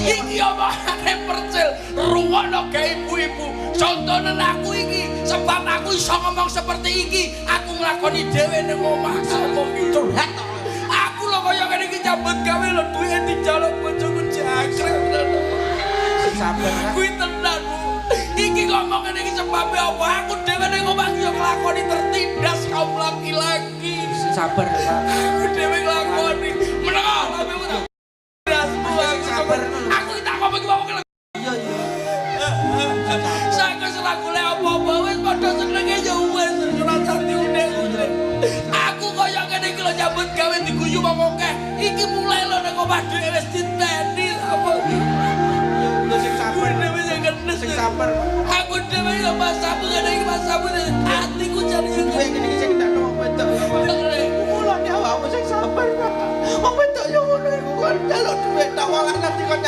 Iki omongane Percil, rungokno gawe ibu-ibu. Contone aku iki, sebab aku iso ngomong seperti iki, aku nglakoni dhewe ning omah ngomong iki. Curhat to. Aku lho kaya ngene iki nyambut gawe lho, duwite dijaluk bojoku, jangkrik tenan. Sing sabar, Pak. Kuwi tenan, Bu. Iki ngomong ngene iki sebabe apa? Aku dhewe ning omah yo nglakoni, tertindas kaum laki-laki. Sing sabar, Pak. Aku dhewe nglakoni. Meneng lambemu tak dasmu aku. Sabar. Aku tak ngomong iki wong. Iya. Saiki wis ora golek apa-apa, wis padha senenge ya wis, ora usah diundek-undek. Aku kaya ngene iki lho nyambut gawe diguyu wong akeh. Iki mulai lho ning omah dhewe wis diteni apa iki. Yo sing sabar. Aku dhewe sing ngenes. Sing sabar, Pak. Aku dhewe ya Mas Sabu ngene iki, Mas Sabu, atiku jane yo Duwe ngene iki sing tak wong wedok ya, Pak. Mulane awakmu sing sabar, Pak. Wong wedok yo ngono iku, kon njaluk duwe tok, wong lanang dikon